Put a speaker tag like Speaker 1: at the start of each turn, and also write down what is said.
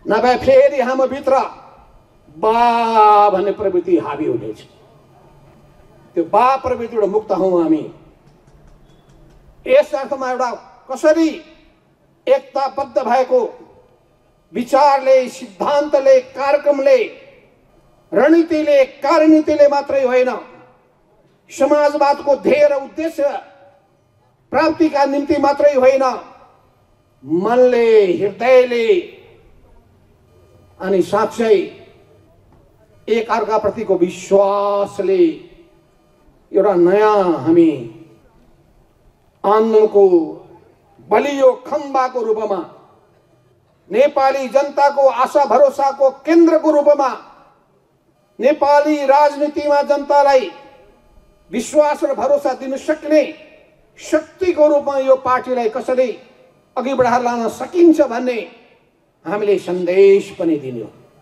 Speaker 1: नभए फेरि हाम्रो भित्र बा भन्ने प्रवृत्ति हावी हुनेछ। त्यो बा प्रवृत्तिबाट मुक्त हौँ हामी। यस अर्थमा एउटा कसरी एकताबद्ध भएको विचारले, सिद्धान्तले, कार्यक्रमले, रणनीतिले, कार्यनीतिले मात्रै होइन, समाजवादको ध्येय र उद्देश्य प्राप्तिका निम्ति मात्रै होइन, मनले, हृदयले अनि साँच्चै एक अर्काप्रतिको विश्वासले एउटा नयाँ हामी आन्दोलनको बलियो खम्बाको रूपमा, नेपाली जनताको आशा भरोसाको केन्द्रको रूपमा, नेपाली राजनीतिमा जनतालाई विश्वास र भरोसा दिन सक्ने शक्तिको रूपमा यो पार्टीलाई कसरी अघि बढाएर लान सकिन्छ भन्ने हामीले सन्देश पनि दिनु।